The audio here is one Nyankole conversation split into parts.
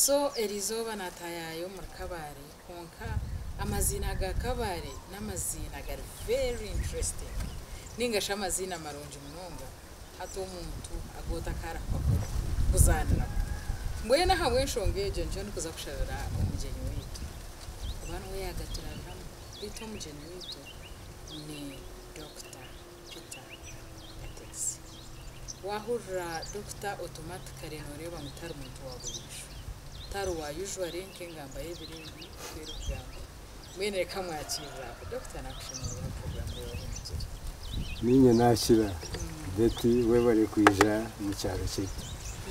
So erizooba nataayaaya omuri Kabale kwonka amaziina ga Kabale n'amaziina gari very interesting ninga shi amaziina marungi munonga hati omuntu agu otakarahuka kuzaaniraho. Mbwenu ahabw'enshonga egyo nikyo ndikuza kushabira omugyenyi waitu kuba niwe yaagaturabiramu beitu omugyenyi waitu ni Dokita Peter Kategisi. Waahurira Dokita automatically nooreeba ngu tari muntu wa buriijo. Tari wa usually nk'engamba y'ebiro ebi oku erikugamba. Mbwenu reka mwakiirire aho. Dokita naakushemererwa aha puroguraamu Reeba Omugyere. Niinye naakira. Betty webare kwija omu kyaro kyaitu.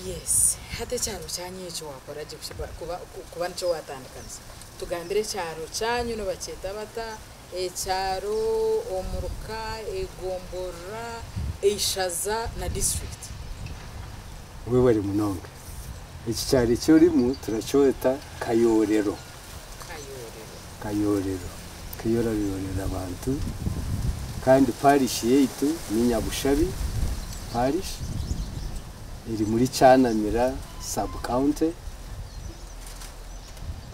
Yes. Hati ekyaro kyanyu ekyo waakora gye kuba kuba nikyo waatandikanisa. Tugambire ekyaro kyanyu nibakyeta bata? Ekyaro, omuruka, egomborora, eishaza na disiturikiti. Webare munonga. Eki kyaro eki orimu turakyeta Kayoorero. Kayoorero. Kayoorero. Nk'iyo orayoorera abantu. Kandi parish yaitu ni Nyabushabi parish, eri muri Kyanamira sub county.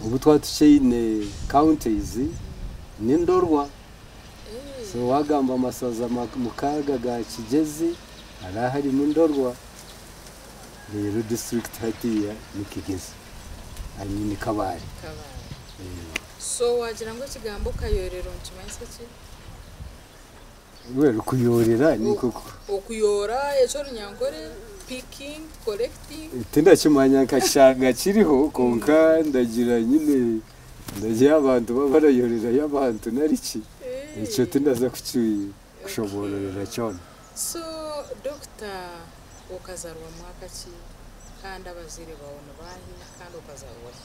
Obu twaba tukyaine counties ni Ndorwa. So wagamba amasaza mukaaga ga Kigyezi hariho harimu Ndorwa reero district hatiiya ni Kigezi I mean Kabale. Kabale. So wagira ngu ekigambo Kayorero nikimanyisa ki? Well, kuyoorera ni nk'oku. Okuyoora eky'orunyankore, picking, collecting. Tindakimanya nkakishanga kiriho kwonka ndagira nyine ndagira abantu baba barayoorerayo abantu nari ki, ekyo tindaza kuki-kushoboororera kyona. So doctor okazarwa mwaka ki kandi abazaire baawe ni baahi kandi okazarwa hi?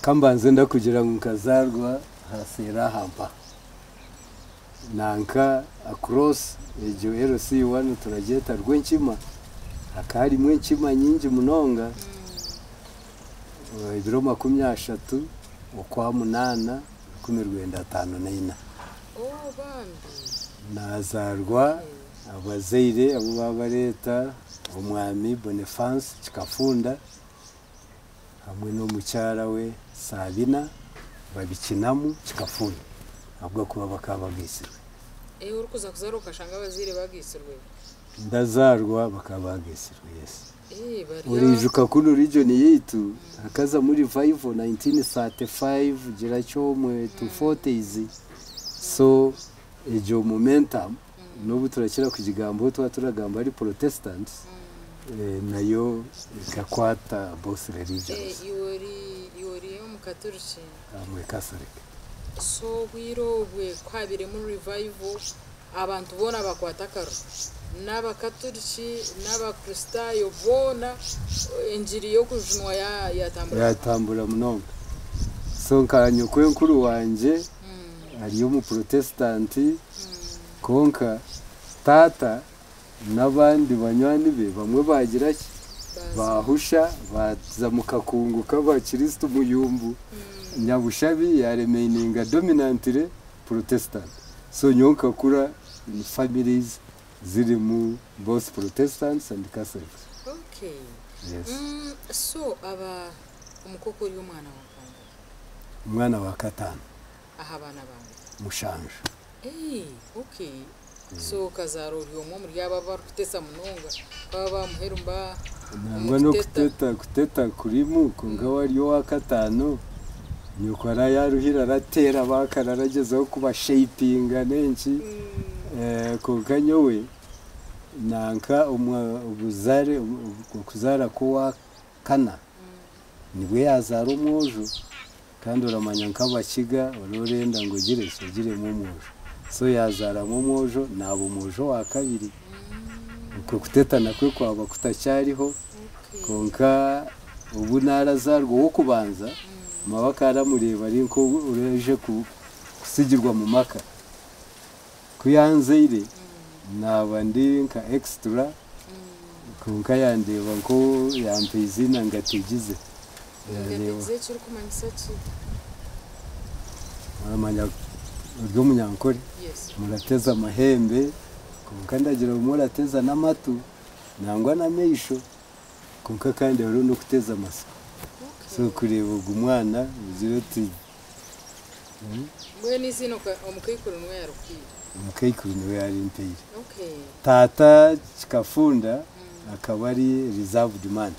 Kambanze ndakugira ngu nkazaarwa aha seera aha mpaha. Nanka across egyo LC one turagyeta Rwenkima, hakaba harimu enkima nyingi munonga, ebiro 30 Okwamunaana 1954. Oh bambi! Nazaarwa abazaire abu baabareeta Omwami Bonifance Kikafunda hamwe n'omukyara we Sabina Babikinamu Kikafunda ahabw'okuba bakaba bagaitsirwe. Eh orikuza kuzaarwa okashanga abazaire bagaitsirwe? Ndazaarwa bakaba bagaitsirwe, yes. Eh bari. Oriijuka kunu region yaitu hakazamu revival 1935 gira kyomwe to 40s, so egyo momentum n'obu turakira kugigambaho twaba turagamba ahari Protestants, nayo ekakwata both religions. Eh iwe ori iwe ori omukaturiki? I'm a Catholic. So obwire obwe ku habairemu revival abantu boona bakwata akaruru, n'abakaturiki n'abakristaayo boona engiri y'okujunwa yatambura munonga. Yatambura munonga. So nka nyokwenkuru wangye ari omuprotestant kwonka taata n'abandi banywani be bamwe baagira ki? Baahusha baaza mu kakungu k'abakristo Muyumbu. Nyabushabi yaremaininga dominantly Protestant. So nyowe nkakura in families zirimu both Protestants and Catholics. Okay. Yes. So aba omuka oku ori omwana wa kangahi? Omwana wa kataano. Aha baana bangahi? Mushanju. Eeh okay. So okazaarwa ori omwe omuri abo abarikutesa munonga baba bamuheru mba Nangwa omu kuteta. n'okuteta kuteta kurimu kwonka wari owa kataano nyoko ara yaruhire arateera baakara aragyezaho kubashapinga n'enki kwonka nyowe nanka obuzaare okuzaara kw'owa kana nibwe yazaara omwojo kandi oramanya nk'abakiga oraba orenda ngu ogire ki ogiremu omwojo so yazaaramu omwojo naaba omwojo wa kabiri okwo kuteta nakwo kwaba kutakyariho kwonka obu narazaarwa ow'okubanza mama akaba aramureeba ari nk'oraije kusigirwa mu maka ku yanzaire naaba ndi nka extra kwonka yandeeba nko yampa eiziina Ngategize. Ngategize ekirikumanyisa ki? Oramanya ori omunyankore Yes. murateza amahembe kwonka ndagira ngu orateza n'amatu nangwa n'amaisho. Kwonka kandi hariho n'okuteza amatsiko. So kureeba ogu mwana ogira oti Mbwenu eiziina omukaikuru niwe yarikuhaire? Omukaikuru niwe yarimpeire. Taata Kikafunda akaba ari reserved man,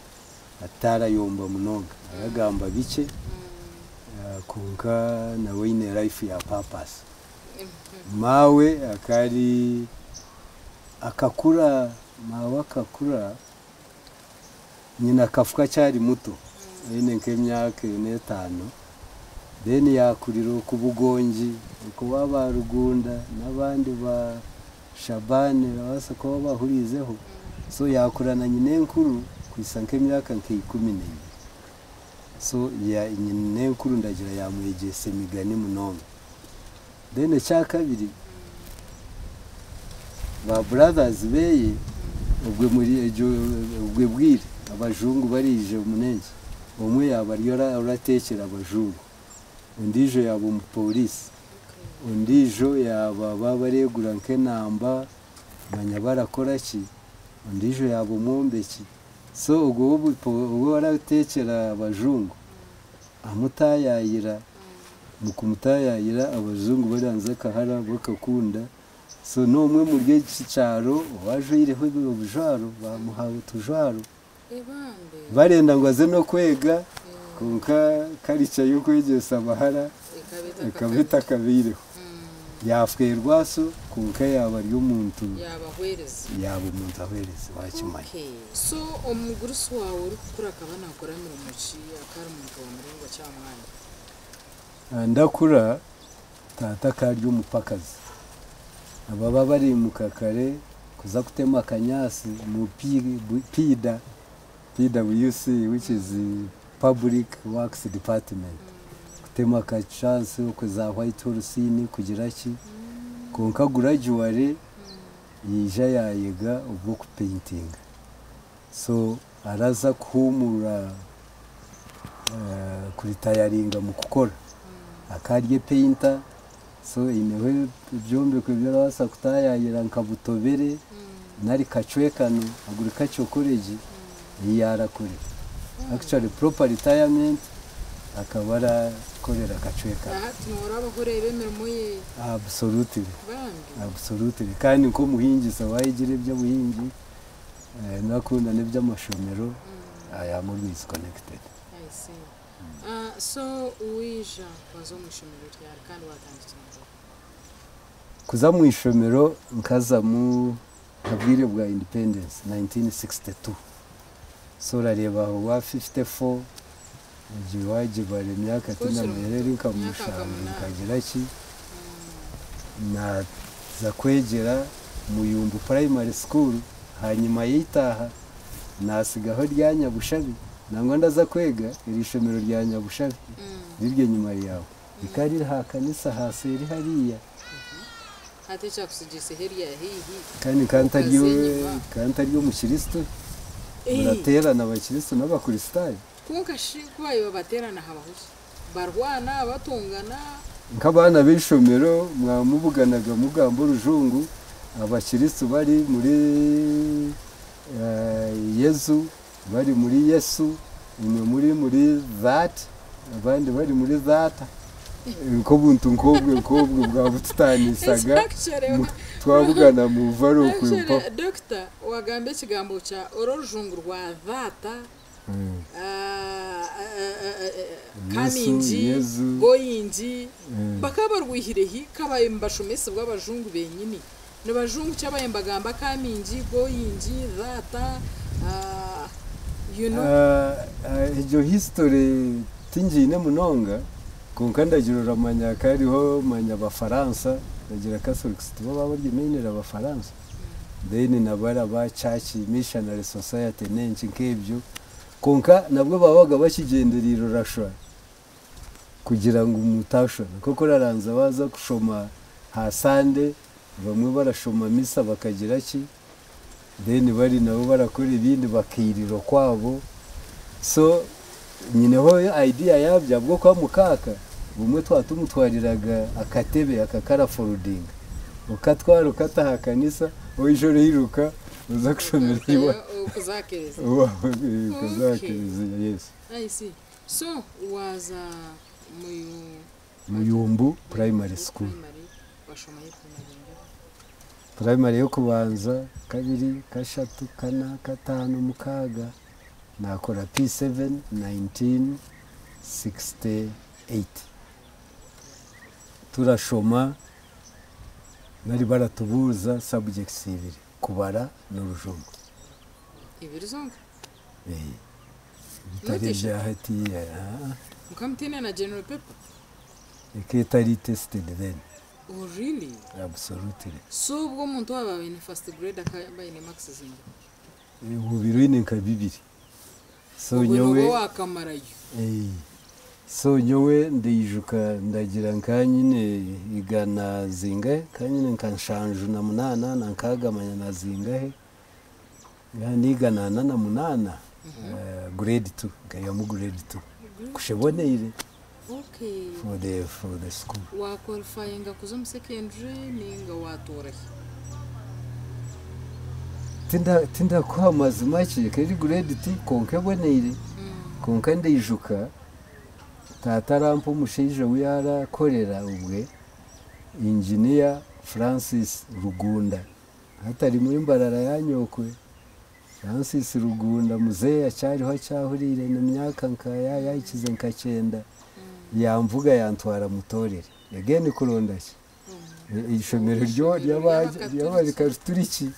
atarayomba munonga, aragamba bikye kwonka nawe aine life ya purpose. Maawe akaba ari, akakura, maawe akakura, nyina akafa akyari muto, aine nk'emyaka ena etaano, then yakurira oku Bugongi, oku aba Rugunda n'abandi ba Shabani orabaasa kuba obahuriizeho, so yakura na nyinenkuru kuhitsya nk'emyaka nka 12. So nyinenkuru ndagira yamwegyesa emigani munonga. Then ekyakabiri, ba brothers beye obwe muri egyo obwe bwire abajungu bariija omu n'enki, omwe yaaba ari orateekyera abajungu, ondiijo yaaba omupoliisi, ondiijo yaaba babaregura nk'enamba manya barakora ki, ondiijo yaaba omwombeki. So ogwo ogwo orateekyera abajungu amutayaayira, mu kumutayaayira abajungu baranza akahara bakakunda. So n'omwe omuri eki kyaro owajwaireho obujwaro bamuha otujwaro. Ebambe. Barenda ngu aze n'okwega kwonka culture y'okwegyesa abahara ekaba etakabaireho. Yaafwerwa so kwonka yaaba ari omuntu Yaabahwereza. Yaaba omuntu ahwereza wakimanya. Okay. So omugurusi waawe orikukura akaba naakora mirimo ki? Akaba ari muntu wa muringo ki aha mwanya? Ndakura taata akaba ari omupakazi. Ababa barimuka kare kuza kutema akanyaasi mu PIDA, PWC, which is Public Works Department. Kutema akachansi okuza White Hall kugira ki. Kwonka gradually yaija yayega obw'okupaintinga. So araza kuhuumura kuritayaringa mu kukora. Akaba ari painter, so aineho ebyombeko ebi arabaasa kutayaayira nka Butobere nari Kacwekano, Agricultural College, niyo arakorera. Actually, proper retirement akaba arakorera Kacwekano. Na hati noorabaho oreeba emirimo ye? Absolutely. Bambi. Absolutely. Kandi nk'omuhingisa waayegire eby'obuhingi nakunda n'eby'amashomero, I am always connected. I see. So waija waza omu ishomero ryari kandi watandikira nkahe? Kuza mu ishomero nkazamu nka bwire bwa independence 1962. So orareeba aho wa 54 egyo wagibara emyaka tinamanya eri nka 7 nkagira ki, naza kwegyera Muyumbu Primary School, hanyuma y'eitaaha nasigaho rya Nyabushabi, nangwa ndaza kwega eri ishomero rya Nyabushabi riri enyima yaawe, rikaba riri aha kanisa aha seeri hariya. Hati ekyakusigiiseho erya haihi Kandi okaza enyima. Nkaba ntari omukristo, murateerana abakristo n'abakristaayo. Kwonka shi ku baabaire babateerana habaho ki? Barwana, batongana? Nk'abaana b'eishomero mwamubuganaga mugamba orujungu, abakristo bari muri Yezu, bari muri Yesu, imwe muri that, abandi bari muri that, nk'obuntu nk'obwe bwabututaanisaga twabugana muva ari okwimpa. Actually, doctor, wagamba ekigambo kya ori orujungu rwa that, coming, Yesu. Going, bakaba barwihire hi kabaye nibashomesibwa abajungu benyini? Nibajungu ki abaye nibagamba coming, going, that, you know? Egyo history tingiine munonga, kwonka ndagira oramanya kariho manya abafaransa, ndagira Catholics tibo baba bari mainly abafaransa, then na bari aba church missionary society n'enki nk'ebyo, kwonka nabwo babaga bakigyendereire orashwa kugira ngu mutashwana nk'oku oraranza waza kushoma ha Sunday, bamwe barashoma misa bakagira ki, then bari nabo barakora ebindi bakairira okwabo. So nyineho idea yabyo ahabw'okuba mukaaka bumwe twatumutwariraga akatebe akakarafoldinga, okatwara okata aha kanisa, oija oriiruka oza kushomera iwe. Okuza aha kereziya. Kuza aha kereziya, yes. I see. So waaza mu Muyumbu Primary School. Primary, washomayo primary ingahi? Primary y'okubanza, kabiri, kashatu, kana, kataano, mukaaga, naakora P7 1968. Turashoma nari baratubuuza subjects ibiri, kubara n'orujungu. Ibiri zonka? Eh, bitari Not ebya hatiiya. Ah, Mukaba mutaine na general paper? Ekaba etari tested then. Oh really? Absolutely. So obwo omuntu waaba aine first grade akaba aine marks zingahi? Obubiire oine nka bibiri. So Obwo nyowe nooba waakamarayo. Eh, so nyowe ndaijuka ndagira nka nyine igana zingahe, nka nyine nka 78 na nkaaga manya na zingahe, n'igana ana na munaana grade 2, nkaihamu grade 2 kusheboneire for the school. Waqualifyinga kuza omu secondary ninga watoora hi? Tindakuha amazima ki eri grade ti kwonka eboneire, kwonka ndaijuka tata arampa omushaija ou yarakorera obwe, Engineer Francis Rugunda, hati ari muri Mbarara yanyokwe. Francis Rugunda muzeeyi akyariho akyahuriire n'emyaka nka yahikize nka 90, yanvuga yantwara Mutorere again kuronda ki eishomero ry'abakaturiki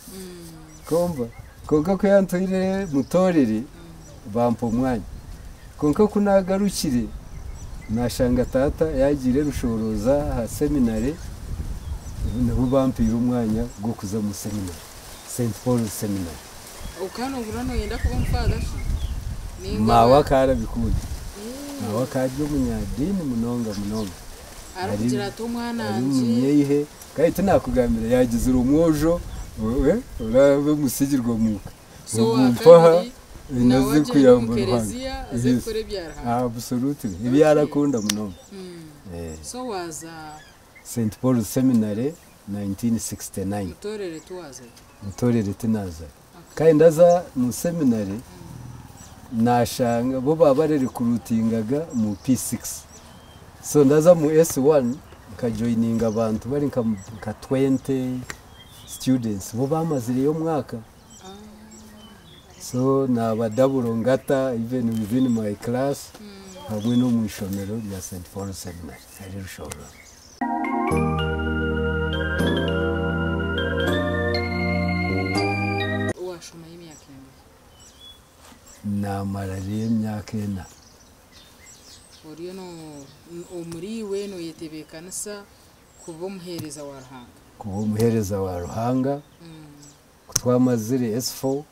komba. Kwonka ku yantwire Mutorere bampa omwanya, kwonka ku nagarukire nashanga tata yagiire Rushoroza aha seminary, nabo bampaire omwanya gw'okuza omu seminary, St Paul's Seminary. Okaba nohurira noyenda kuba omufaather shi? Ninga Maawe akaba arabikunda. Maawe akaba ari omunyadiini munonga munonga. Arikugira ati omwana Ari wangye. Omunyeihe kandi tinakugambira yagizire omwojo we orabe omusigirwa omuka. So Ogu mpaha wakabiri nawe naze agyenda kuyamba omu Ruhanga. kereziya aze Yes. kukora ebya Ruhanga. Absolutely. Ebi arakunda munonga. Eh, So waza St Paul's Seminary 1969. Mutorere tuwazayo? Mutorere tinazayo. Kandi ndaza mu seminary nashanga bo baba barerecruitingaga mu P6. So ndaza mu S1 nkajoininga abantu bari nka 20 students bo bamazireyo omwaka. So naba double ngata even within my class hamwe no mu ishomero rya St Paul Seminary ari Rushororo. Washomayo emyaka ingahi? Namarariyo emyaka 4. Oriyo omuri iwe noyetebeekanisa kuba omuheereza wa Ruhanga. Kuba omuheereza wa Ruhanga. Kutwamazire S4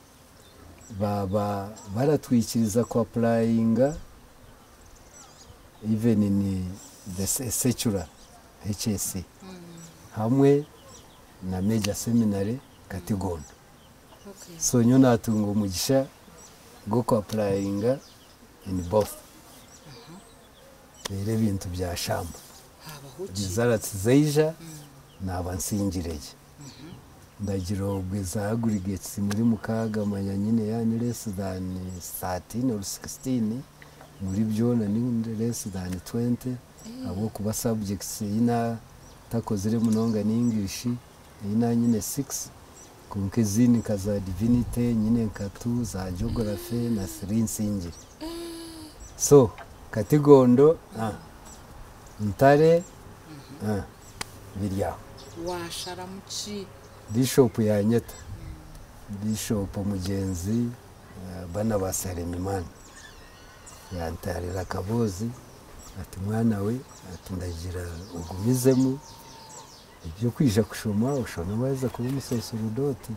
baba baratwikiriza ku applyinga even in the secular HSC hamwe na major seminary Katigondo. So nyo natunga omugisha gwo ku applyinga in both. Rero ebintu byashamba. Habaho ki? Results zaija naba nsingire gye. Ndagira obwe za aggregates muri mukaaga manya nyine yani less than 13 or 16 muri byona ni less than 20, ahabwokuba subjects ina takozire munonga ni English, ina nyine 6, konka ezindi nka za divinity nyine nka 2, za geography na 3 nsingire. So Katigondo, Ntare, biri aho. Washaramu ki? Bishop yanyeta, Bishop Mugenzi bana ba Salemimana, yantarira akabozi ati mwana we, ati ndagira ugumizemu ibyo kwija kushoma, ushome waza kuba umusaserodoti.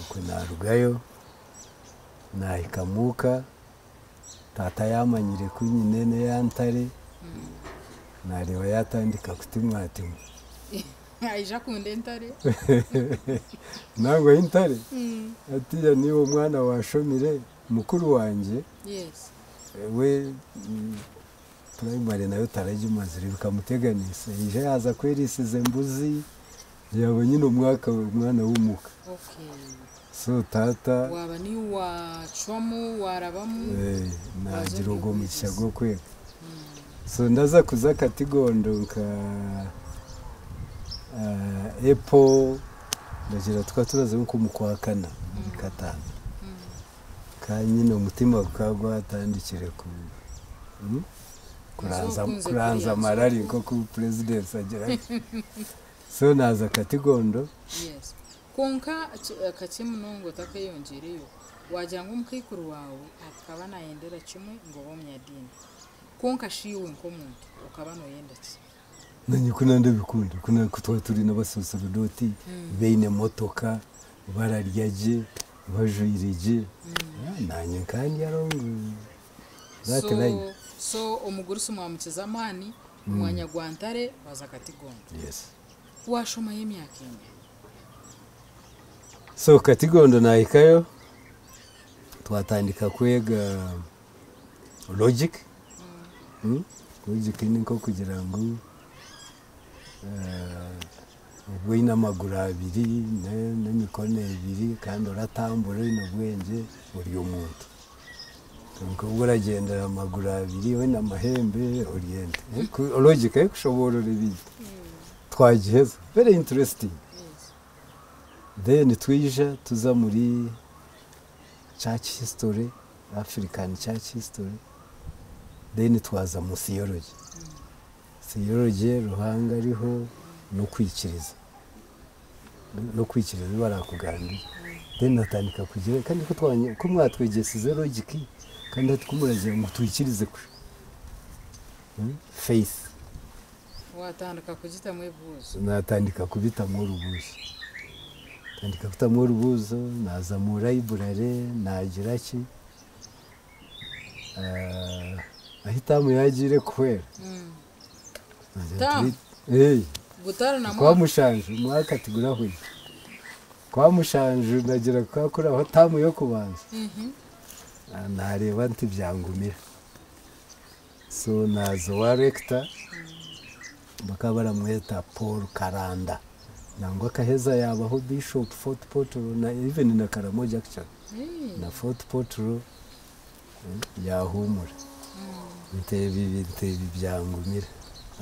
Okwe narugayo nahika muka, tata yamanyire ku nyine n'eyantare, nareeba yatandika kutimwatimwa. Aija kunda entare. Nangwa intare atiya niba omwana washomire mukuru wanje we primary nayo taragimazire bikamuteganisa, ije yaza kwerisiza embuzi. Yaaba nyine omwaka omwana w'omuka. Okay. So taata Waaba niiwe waacwamu waarabamu. Eh, Waaza naagira ori ogwo mugisha omwegyesa. gw'okwega. So ndaza kuza Katigondo nka April, ndagira tukaba turazayo nk'omu Kwakana muri Kataano. Ka nyine omutima gukaba gwatandikire ku kuranza Okunze kuranza kuriya amarari nzu. Nk'oku purezidenti agira ati. So naaza Katigondo. Yes. Kwonka kakye munonga otakeyongyeireyo, wagira ngu omukaikuru waawe akaba nayendera kimwe ngu obe omunyadiini. Kwonka shi iwe nk'omuntu okaba noyenda ki? Nanye ku nandabikunda ku twaba turi n'abasaserodoti baine motoka, bararya gye, bajwaire gye, nanye nkandya along that So, line. so omugurusi mwamukiza amaani, omwanya gwa Ntare waza Katigondo. Yes. Washomayo emyaka engahi? So Katigondo nahikayo, twatandika kwega logic. Logic ni nk'okugira ngu obwo oine amaguru abiri n'emikono ebiri kandi oratambura oine obwengye, ori omuntu. Kwonka obwo oragyendera amaguru abiri oine amahembe, ori ente. Logic erikushoboorora ebintu. Twagiheza. Very interesting. Then twija tuza muri church history, African church history. Then twaza mu theology. Theology, Ruhanga ariho n'okwikiriza. N'okwikiriza ebi barakugambira. Then natandika kugira kandi ko twanye ko mwatwegyesize logic, kandi hati ko muragira ngu twikirize kusha. Faith. Watandika kugitamu ebibuuzo. Natandika kubitamu orubuuzo. Tandika kutamu orubuuzo, naaza mu library, naagira ki. Ahi taamu yagiire kuhwera. Nagira Taamu? nti, Eh, Gutari na kwa mwaka. mushanju, omwaka tigurahwire. Kwa mushanju ndagira kukakuraho taamu y'okubanza. Nareeba nti byangumira. So naaza owa rector, bakaba baramweta Paul Karanda. Nangwa akaheza yabaho Bishop Fort Portal na even na Karamoja actually. Na Fort Portal yahumura. Nteeba ibi, nteeba byangumira.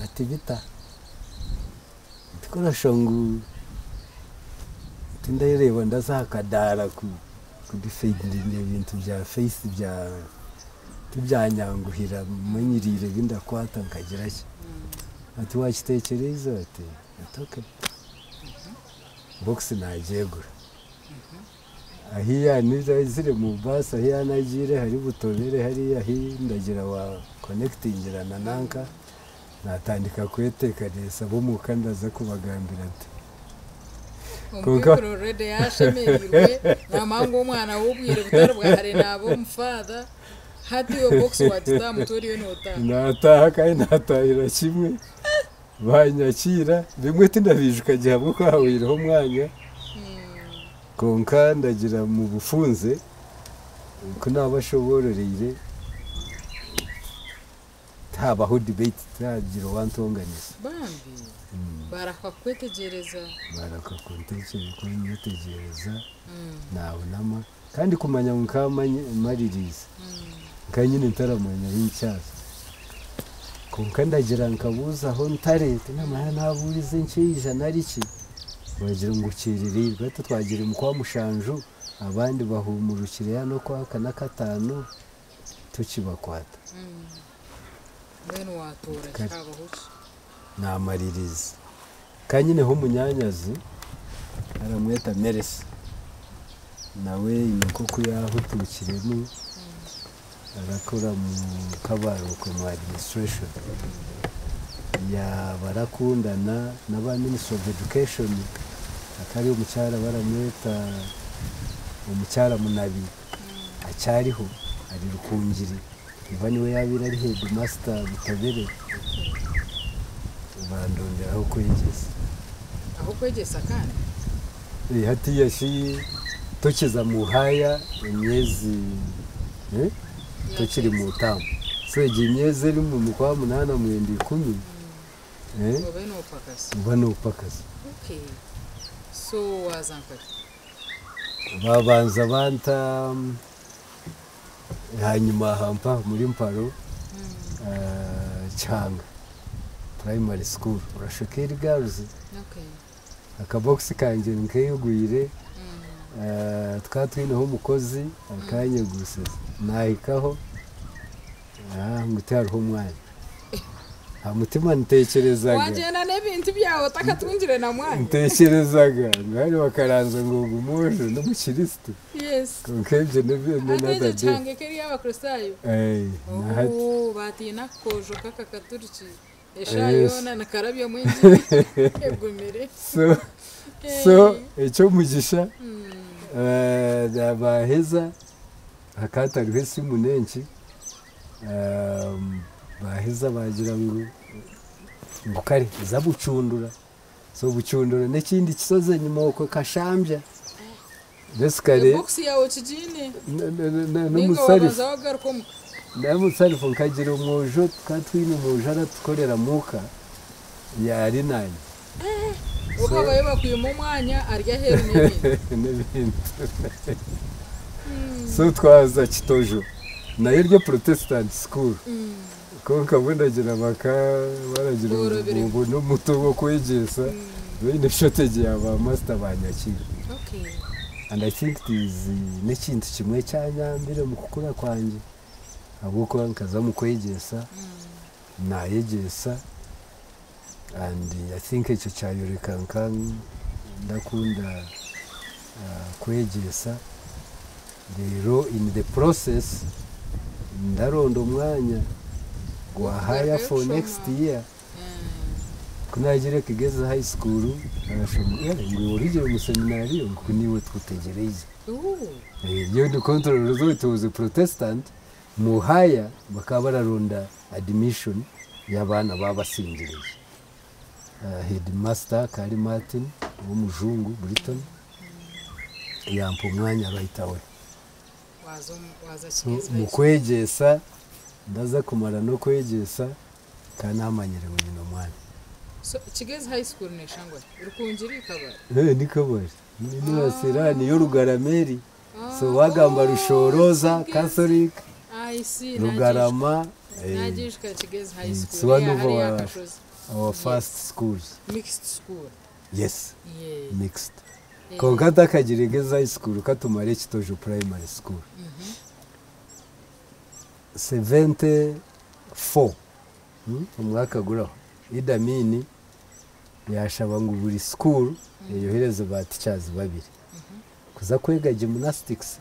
Ati bita. Ntikorasha ngu tindareeba ndaza aha kadaara ku kudefendinga ebintu bya faith bya tibyanyanguhira, manyiriire ebi ndakwata nkagira ki. Ati wakiteekyereza ati okay. Box nagyegura. Ahi yanizire mu basi, ahi yanagiire hari Butobere hariya ahi ndagira wa connectingira na nanka, natandika kwetekanisa ab'omuka ndaza kubagambira nti Omukaikuru already yashemereirwe namanya ngu omwana w'obwire butari bwa hare naaba omufaather. Hati iwe box wagitaha mutwe oriyo nootaaha. Nataaha kandi natahira kimwe, banyakiira, bimwe tindabijuka gye ahabw'okuba hahweireho omwanya, kwonka ndagira mu bufunze ku nabashoboororeire tihabaho debate, tihagira owantonganisa. Bambi barahwa kukwetegyereza. Baraka kunyetegyereza, nabonama kandi kumanya ngu nkamaririize nka nyine ntaramanya ahi nkyaza. Kwonka ndagira nkabuuzaho ntare, tinamanya nabuurize enkiija nari ki, bagira ngu kyereriirwe. Hati twagire mu kwa mushanju, abandi bahumurukire hano okwa kana kataano tukibakwata. Mbwenu watoora Kare. kikabaho ki? Namaririza. Ka nyineho omunyanyazi aramweta Meresi, nawe nk'oku yahutukiremu arakora mu kabaroko mu administration, yaba arakundana n'aba Ministry of Education, akari omukyara baramweta omukyara Munabi, akyariho ari Rukungiri, iba niwe yabaire ari headmaster Butobere, bandonderaho kwegyesa. Aho kwegyesa kandi? Hatiya shi tokiza mu haya emyezi, tokiri mu tamu, so egi emyezi eri mu kwa munaana, mwenda, 10, Obe noopakasa. Oba noopakasa. Okay. So waaza nkahi? Babanza banta ahanyima aha mpaha omuri Mparo Kihanga primary school Rwashekeri girls. Akabokisi kangye nkegwire tukaba twineho omukozi akanyegusize nahikaho ngu tihariho omwanya. Aha mutima nteekyerezaga. Wagyenda n'ebintu byawe otakatungire na mwanya. Nteekyerezaga ngu hare bakaranzya ngu ogu mwojo n'omukristo. Yes. Kwonka ebyo n'ebyo Hati another ekyo day. kihanga eka eri ey'Abakristaayo? Eh, na hati. Oo, batiina akakoojo k'akakaturiki. Eshaaha Yes. yoona nikarabyamu engiri egumire. So, so eky'omugisha eh, baaheza hakaba hatariho esimu n'enki, Baaheza baagira ngu ngu kare za Bucundura. So Bucundura n'ekindi kisozi enyima okwo Kashambya. Basically Ebokisi yaawe okigiine? Nainga n'omusarifu. waabanza waagaruka omuka? N'omusarifu nkagira omwojo tukaba twine omwojo aratukorera muuka yaari naanye. Bo babayo bakwima omwanya ari aheeru n'ebintu. N'ebintu. So twaza Kitojo nayo eri Protestant school kwonka bo ndagira baka baragira ngu Boorobire. ogu n'omuto w'okwegyesa baine shortage ya ba master banyakira. Okay. And I think it is n'ekintu kimwe ekyanyambire omu kukura kwangye ahabw'okuba nkaza omu kwegyesa nayegyesa and I think ekyo kyayoreka nka ndakunda kwegyesa reero in the process ndaronda omwanya gwa higher for next year. Ku naagiire Kigezi High School nashoma ngu iwe orugire omu seminariyo ngu ku niiwe tukutegyereize. Nyowe ndi control although it was a Protestant, mu higher bakaba bararonda admission y'abaana baabasingiriize. Headmaster akaba ari Martin w'omujungu Briton yampa omwanya right away. So omu kwegyesa ndaza kumara n'okwegyesa nkaba naamanyire ngu nyine omwanya. So Kigezi High School neshangwa hi? Rukungiri, Kabale? Ee ni Kabale. Ni niyo Rugarama eri. So wagamba Rushoroza Catholic, Rugarama, it's one of our first schools. Mixed school. Yes, mixed. Kwonka ntakagire Gezi High School katumare Kitojo Primary School. 74 omwaka guraho Idi Amin yashaba ngu buri school eyohereze ba teachers babiri kuza kwega gymnastics.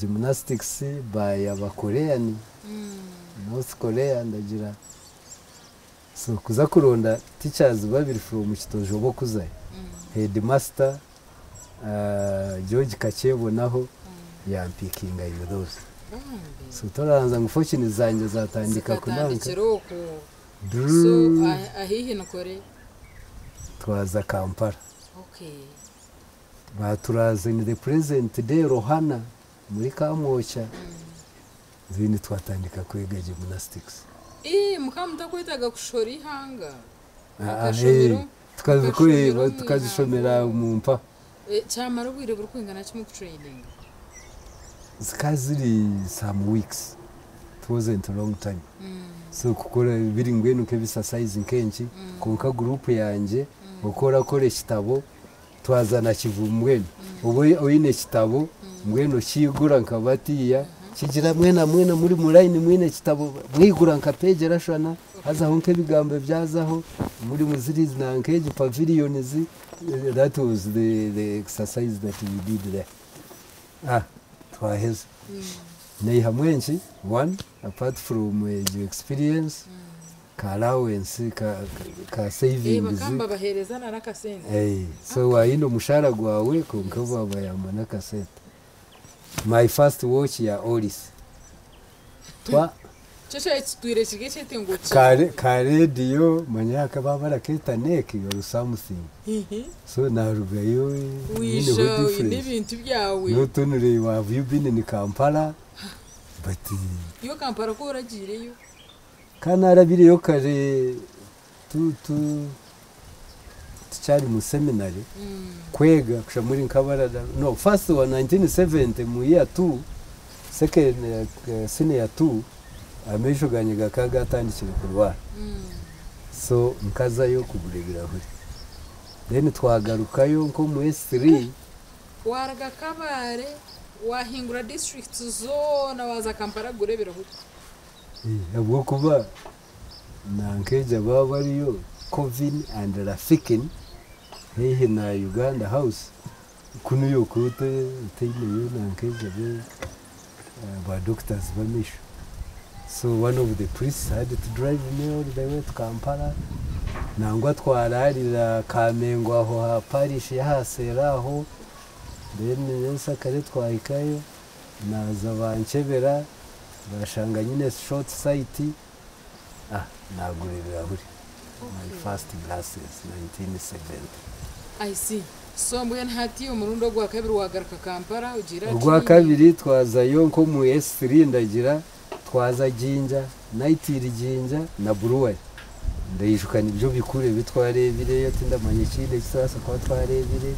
Gymnastics by Abakorean, North Korea ndagira. So kuza kuronda teachers babiri from Kitojo bokuzayo. Headmaster George Kakyebonaho yampikinga in those. So toraranza ngu fortune zangye zatandika kunanka. Zikatandikira okwo. So ahaihi ni kure? Twaza Kampala. Okay. Baaturaza in the present day Rohana muri Kamwokya. Then twatandika kwega gymnastics. Ii mukaba mutakwetaaga kushora eihanga? Ah, eh, tukazikore tukazishomera omu mpaha. Kyamara obwire burikwingana ki mukutureyininga? Zikaba ziri some weeks, it wasn't a long time. So kukora biri mbwenu nk'ebisasayizi nk'enki, kwonka guruupu yangye oku orakora ekitabo twaza na kivubu mbwenu oba oine ekitabo mbwenu okiigura nka batiiya kigira mwena mwena muri mu layini mwine ekitabo mwigura nka peegi erashushana hazaho nk'ebigambo ebyazaho muri muziri nanka egi pavilions that was the exercise that we did there. Ah twaheza naihamu enki one apart from egyo experience ka allowance ka ka Eh, savings bakaba nibabaheereza na n'akasente. Eh, so wayine omushahara gwawe kwonka babayamba n'akasente. My first watch ya Oris. Twa Kyo kyaba kitwire kiri ekyetengo kye. ka ka radio manya bakaba barakeeta neck or something. So narugayo Waija nyineho oine difference. ebintu byawe. Notunure have you been in Kampala? But Iwe Kampala ku oragiireyo? Ka narabireyo kare tu tu Tukyari mu seminary kwega kusha muri nkabarada no first wa 1970 mu year 2 second senior 2 amaisho ganye gakaba gatandikire kurwara so nkazayo kugura ebirahuri then twagarukayo nko mu S3. Waruga Kabale wahingura district zoona waza Kampala kugura ebirahuri. Ahabw'okuba nankeja baba bariyo Covin and Rafikin haihi na Uganda House kunu yoka otaineyo nankeja be ba doctors b'amaisho. So one of the priests had to drive me all the way to Kampala. Nangwa twararira Kamengo aho ha parish y'ahasera aho, then nyensa kare twahikayo naza bankyebera bashanga nyine short sight, nagura ebirahuri. My first glasses 1970. I see. So mbwenu hati omurundi ogwa kabiri wagaruka Kampala ogira Ogwa kabiri twazayo nko mu S3 ndagira twaza Jinja, Naitiri Jinja na Brewery. Ndaijuka nibyo bikuru ebi twareebireyo, tindamanya ekindi ekiturabaasa kuba twareebire.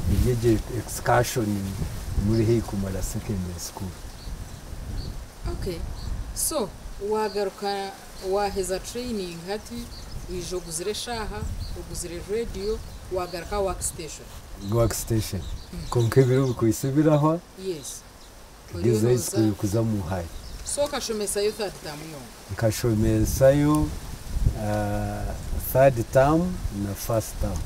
Nibyo excursion muri haihi kumara secondary school. Okay. So wagaruka waheza training hati wija oguzire eshaaha, oguzire radio, wagaruka work station. Work station. Konka ebiro bikwaitse birahwa. Kugeza high school kuza mu high. So okashomesayo third term yonka. Nkashomesayo third term na first term.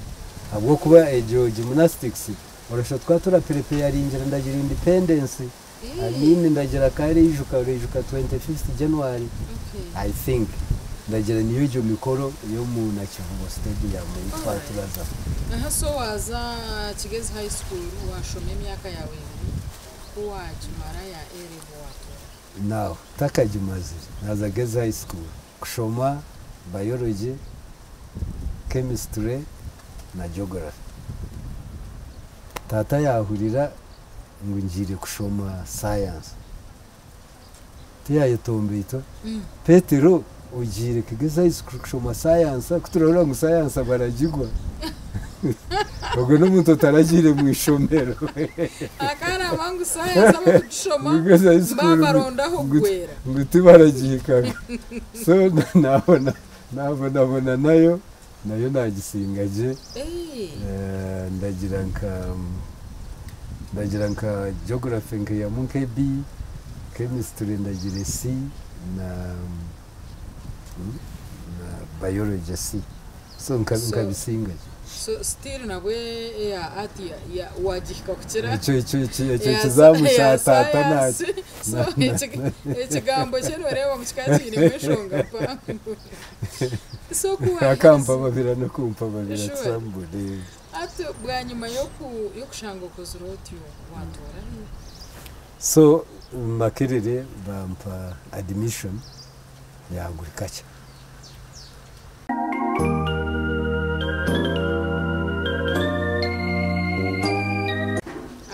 Ahabw'okuba egyo gymnastics orashusha twaba turapreparingira ndagira independence. I mean ndagira kare ijuka 25th January. I think ndagira niyo egyo mikoro yo mu Nakivubo Stadium twaba turaza. Aha, so waza Kigezi High School washoma emyaka yawe 2, ku wagimara ya A-level watora. Now takagimazire naza Gezi High School kushoma biology, chemistry na geography. Tata yahurira ngu ngiire kushoma science. Tiyayetombeitwa. Petero ogiire Kigezi High School kushoma science kuturahurira ngu science baragigwa. Ogwo n'omuntu otaragiire mu ishomero. Akaraba ngu science abakugishoma Kigezi High School babarondaho kugwera. Ngu tibaragihikaga. So nabonabona nayo nagisinga gye. Ndagira nka geography nkihamu nka B, chemistry ndagira C na biology C. So nkabisinga gye. So still nabwe ya art ya wagihika kukira Ekyo kizamu kya tata nakyo. So ekigambo kye noreeba mu kika kiinemu enshonga mpango. So ku Akampa babira no kumpa babira tsambure. Ati bwanyuma yokushanga okozire otyo watora ni? So Makerere bampa admission ya agriculture.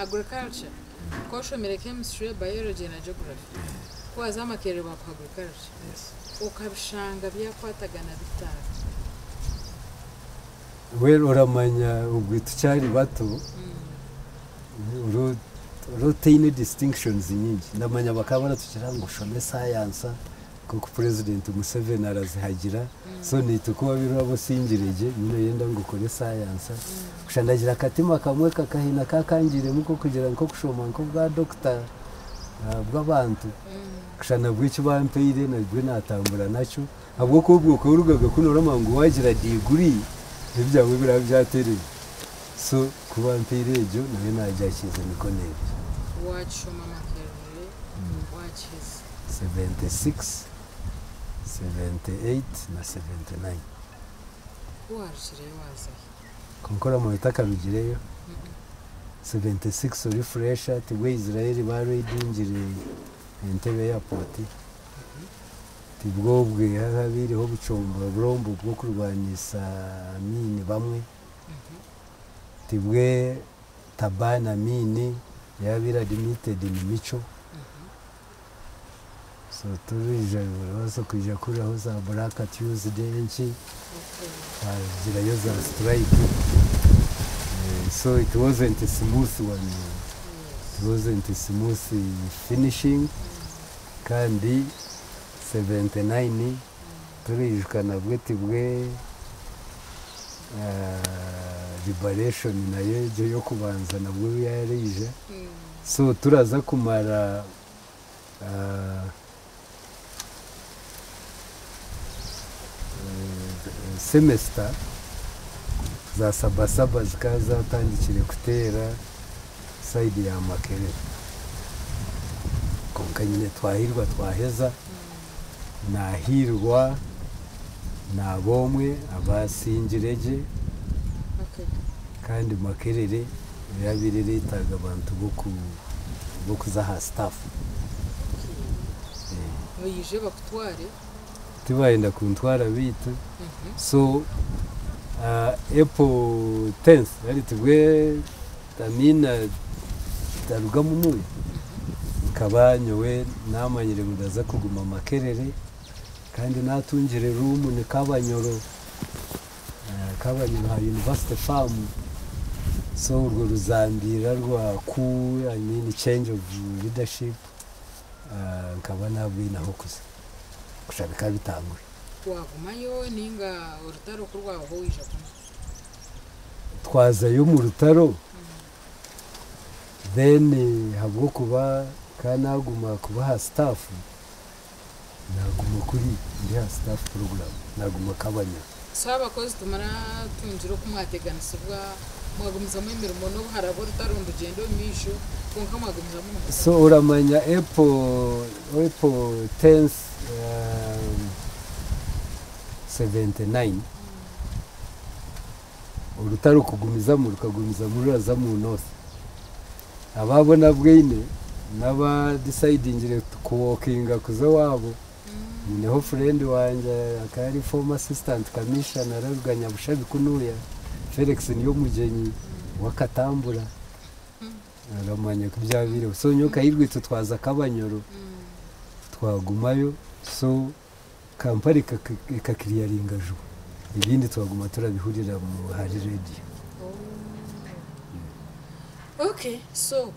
Agriculture. Koshomere chemistry, biology na geography. Kwaza Makerere bakuha agriculture. Yes. Ukabishanga byakwatagana bitanu. Well, oramanya ubwo tucyari bato utaine distinctions nyingi. Ndamanya bakaba baratukira ngo ushome science kuko President Museveni arazihagira. So nitwe kuba birabo singirege nyine yenda ngo ukore science. Kusha ndagira akatima kamwe kakahina kakangiremu ko kugira ngo kushoma nko bwa doctor bw'abantu. Kusha nabwo icyo bampeire nabwo natambura nacyo. Ahubwo ko ubwo kurugaga kuno ngo wagira degree ibyawe biraba byatereye. So kuba mpeire egyo nayo nagyakize niko nebyo. Wakishoma Makerere wakize 76, 78 na 79. Ku warukireyo wazayo? Konkora mu bitakarugireyo. 76 uri fresh ati we Israel baridingire Entebbe airport. Tibwobwe habiriho bucombo burombo bwo kurwanisa Amini bamwe. Tibwe Tabana Amini yabira admitted in Micho. So turiija orabaasa kwija kuhuriraho za Black Tuesday enki, twagirayo za strike. So it wasn't a smooth one, it wasn't a smooth finishing kandi 79 turiijuka nabwe tibwe liberation nayo egyo ey'okubanza nabwo yareija. So turaza kumara semester, za sabasaba zikaba zatandikire kuteera side ya Makerere. Kwonka nyine twahirwa twaheza, nahiirwa naaba omwe abasingire gye kandi Makerere yabaire eretaaga abantu b'okuza aha staff. Baije bakutware? Tibayenda kuntwara beitu. So April 10th nari tibwe Amina taruga munuya, nkaba nyowe namanyire ngu ndaza kuguma Makerere kandi natungire room ni Kabanyoro, Kabanyoro aha University Farm. So urwo ruzambira rwa coup, I mean change of leadership, nkaba nabwine aho kuza kusha bikaba bitanguye. Wagumayo ninga orutaro ku rwabaho waija kuma? Twazayo omu rutaro, then habw'okuba ka naguma kuba aha staff, naguma kuri ndi aha staff program, naguma Kabanyoro. So abakozi tumuratungire oku mwateganisibwa, mwagumizamu emirimo n'obu haraba orutaro nirugyenda omu maisho, kwonka mwagumizamu nimukora? So oramanya April 10th 79 orutaro kugumizamu rukagumizamu ruraza mu north. Abaabo nabwine naba decidingire kuwokinga kuza owaabo. Nyineho friend wangye akaba ari former assistant commissioner araruga Nyabushabi kunuya, Felix Niyomugyenyi w'Akatambura, aramanya ku byabaireho. So nyowe nkahirwa itwe twaza Kabanyoro twagumayo, so Kampala ekakiriyaringa juba, ebindi twaguma turabihurira ahari rediyo. Okay, so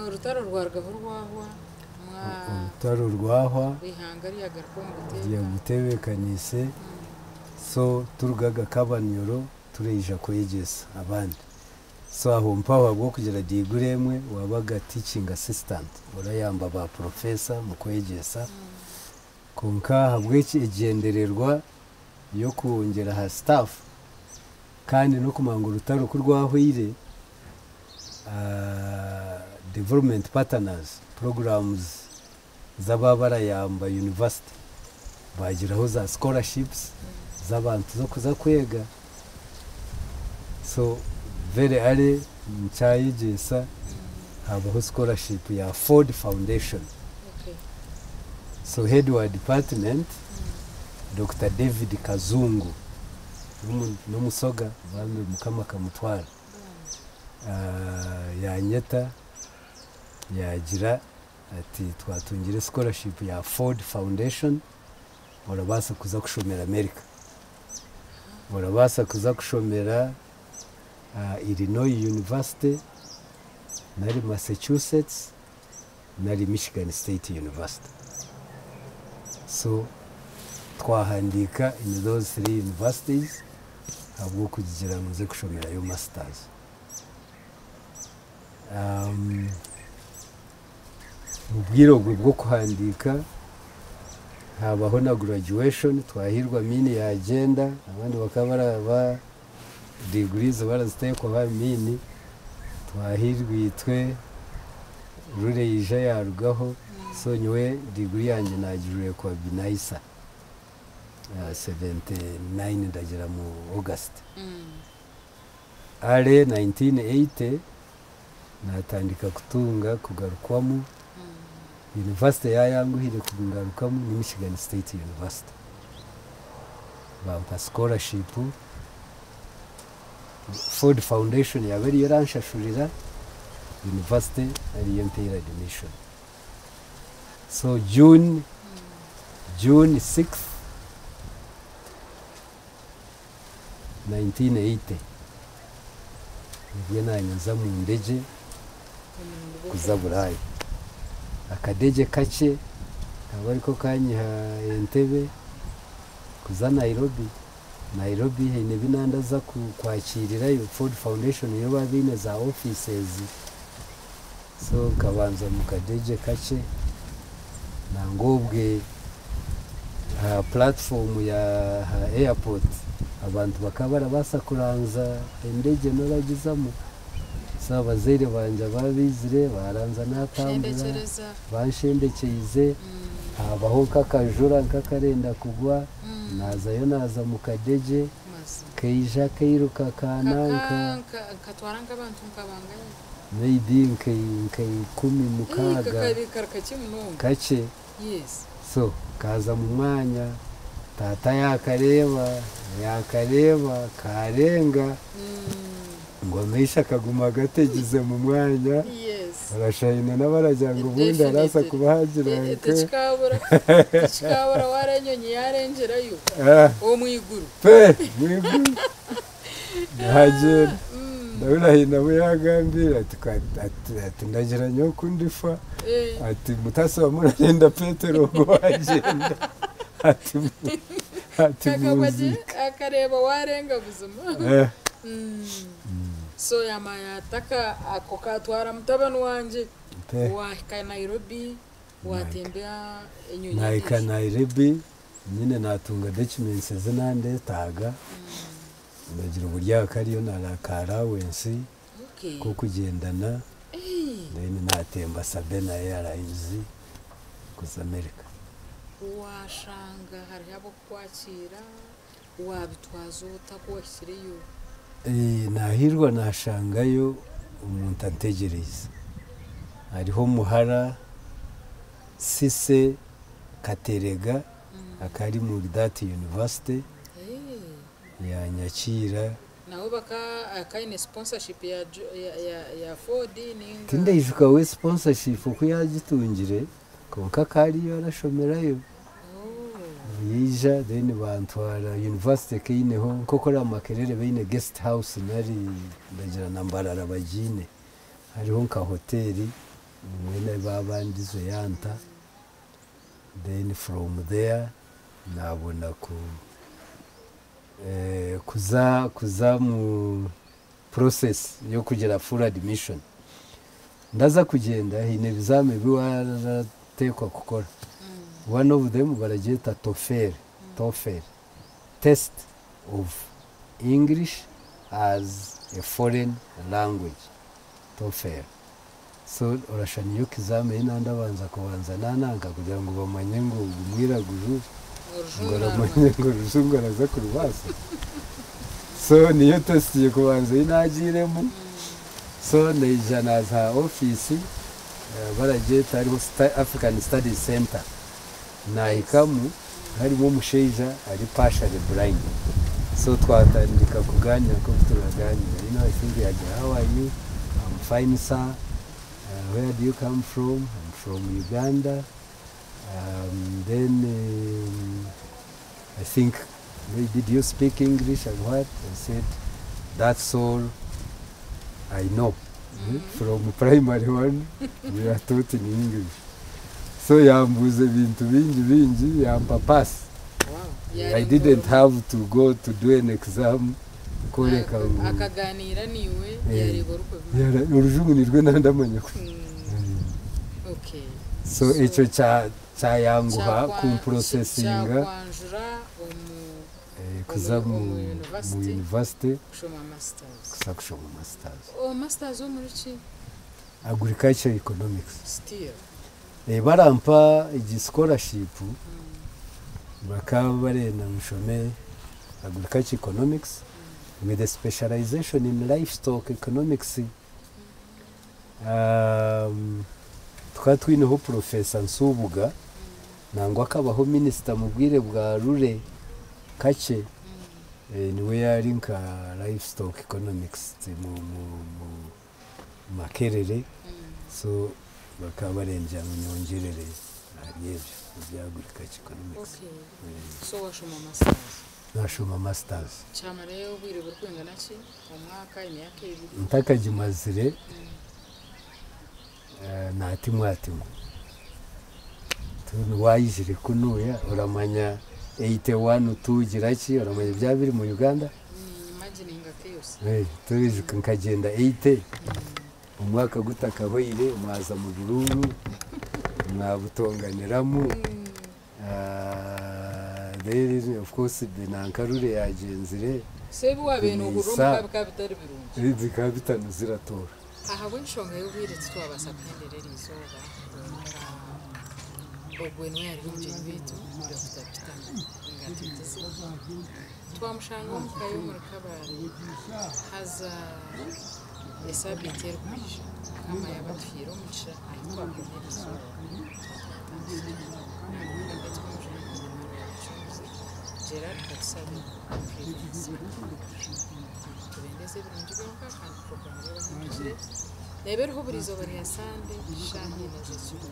orutaro rwarugaho rwahwa, Orutaro rwahwa. Eihanga ryagaruka omu buteeka. Butebeekaniise, so turugaga Kabanyoro tureija kwegyesa abandi. So aho mpaho ahabw'okugira diguri emwe wabaga teaching assistant, orayamba ba professor mu kwegyesa. Kwonka ahabw'eki egyendererwa y'okwongyera aha staff kandi n'okumanya ngu orutaro ku rwahweire, development partners programs z'ababa barayamba university bagiraho za scholarships z'abantu z'okuza kwega. So very early nkyayegyesa habaho scholarship ya Ford Foundation. So head wa department Dr. David Kazungu n'omusoga bambi Mukama akamutwara. Yanyeta yagira ati twatungire scholarship ya Ford Foundation, orabaasa kuza kushomera America, orabaasa kuza kushomera Illinois University nari Massachusetts nari Michigan State University. So twahandiika in those three universities ahabw'okugira ngu nze kushomerayo masters. Mu bwire obwo bw'okuhandiika habaho na graduation, twahirwa Amini yagyenda, abandi bakaba baraba degrees baraziteekwaho Amini, twahirwa itwe Rure yaija yarugaho, so nyowe degree yangye nagijwire kwa Binaisa 79 ndagira mu August. Early 1980 natandika kutunga kugarukwamu, university yayanguhire kungarukamu ni Michigan State University. Bampa scholarship, Ford Foundation yaba eriyo eranshashurira, university ariyo empeire admission. So June June 6th, 1980 nibwo naanye nza omu ndegye Omurundi kuza gw'okubanza. Buraaya. Akadegye kakye kaba ariko kanyiha Entebbe kuza Nairobi. Nairobi haine ebi nandaza kwakirirayo, Ford Foundation yo baba baine za offices. So nkabanza omu kadegye kakye nangwa obwe aha platform ya aha airport abantu bakaba barabaasa kuranza endegye n'oragizamu. So abazaire bangye ababa baizire baranza natambura Kushendekyereza. Banshendekyeize, habaho nk'akajura nk'akarenda kugwa, nazayo naza mu kadegye Mazima. Kaija kairuka kananka. Katwara nk'abantu nkabangahe? Maybe nka 16. Kakabi kari kakye munonga. Kakye. So kaza mu mwanya, tata yakareeba yakareeba karenga ngu amaisho akaguma gategize mu mwanya. Barashayina n'abaragira ngu obundi araasa kuba hagira nka Tekikabura tekikabura wara enyonyi yarengerayo omu iguru. Pe mwiguru nagenda ndabona hina we yagambira ati ati ndagira nyowe ku ndifa, ati mutasi wa murarenda Petero ubwo wagenda ati Kakaba gye muzika akareeba warenga buzima. So yama yataka ako katwara mutabani wangye. Pe. Wahika Nairobi, watembea enyonyi Nahika endiijo. Nairobi nyine natunga documents ezi nandetaaga, ndagira uburyo akariyo nara ka allowance k'okugyendana, then natemba Sabena Airlines kuza America. Washanga hariho ab'okukwakira, wabitwaza ota ku wahikireyo? Nahirwa nashangayo omuntu antegyereize. Hariho omuhara Sise Katerega akari muri that university, yanyakiira. Nabo baka akaine sponsorship ya Ford ninga? Tindaijuka we sponsorship oku yagitungire, konka akariyo arashomerayo. Yaija then bantwara university ekeineho nk'okuri Makerere baine guest house nari ndagira na Mbarara bagiine. Hariho nka hoteri mbwenu babandize yanta, then from there nabona ku kuza mu process y'okugira full admission. Ndaza kugyenda haine ebizame ebi warateekwa kukora. One of them baragyeta TOEFL, TOEFL, Test of English as a Foreign Language, TOEFL. So orashusha niyo kizame ei nandabanza kubanza nananka kugira ngu bamanye ngu ogu mwiraguju ngu Orujungu aramanye ngu orujungu araza kurubaasa. So niyo test y'okubanza ei nagiiremu. So naija naza aha ofiisi baragyeta hariho African Studies Center. Nahikamu harimu omushaija ari partially blind. So twatandika kuganira nk'oku turaganira. I think yagira, "How are you?" "I'm fine, sir." "Where do you come from?" "I'm from Uganda." Then I think maybe, "Do you speak English and what?" I said, "That's all I know. From primary one, we are taught in English." So yambuza ebintu bingi bingi, yampa pass. I didn't have to go to do an exam kworeka ngu Akaganira niwe, yareba orikubivuga. Orujungu nirwe nandamanya. So ekyo kyayanguha kumprocesinga Kyakwanjura omu kuza omu mu university. University kushoma masters. Kuza kushoma masters. O masters omuri ki? Agriculture economics. Still. Barampa egi scholarship, bakaba barenda nshome agriculture economics with a specialization in livestock economics. Tukaba twineho Professor Nsubuga, nangwa akabaho minisita mu bwire bwa Rure kakye, niwe yari nka livestock economics mu Makerere. So bakaba barengera ngu nyongerere Ahari ebyo ebya agriculture economics. Okay. So washoma masters? Nashoma masters. Kyamarayo obwire burikwingana ki? Omwaka, emyaka ebiri? Ntakagimazire natimwatimwa. Waayizire kunuuya oramanya 81 tugira ki, oramanya ebyaba biri mu Uganda? Niinyimagininga chaos. Torijuka nkagyenda 80 omwaka gutakahweire mwaza mu buruuru mwabutonganiramu. Then of course nankarure yagyenzire. So ebi waabaire noohurira omuka bikaba bitari birungi? Bikaba bitanuzire at all. Ahabw'enshonga y'obwire titwabaasa kuhendera eri izooba kwonka ogwe niwe yari omugyenyi waitu Dokita Peter Ngatwitize. Twamushanga omu ka ye omuri Kabale haza esaabiiti erikwija Mukama yaaba atuhaire omugisha ahu twakoma eri izooba twatandikire. Nahabweki Omujuni Emmanuel Mucunguzi Gerard Katusabe Prudence. Nitubendeza ebirungi byonka kandi puroguraamu reeba ehindukire neeba eriho buri izooba rya Sande shaaha ina z'ekiro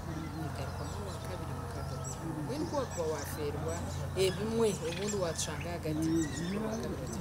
egarukwamu Orwakabiri 6 bw'obwire. Mbwenu ku waakuba waafeerwa ebimwe obundi waatushanga ahagati Orwakabiri.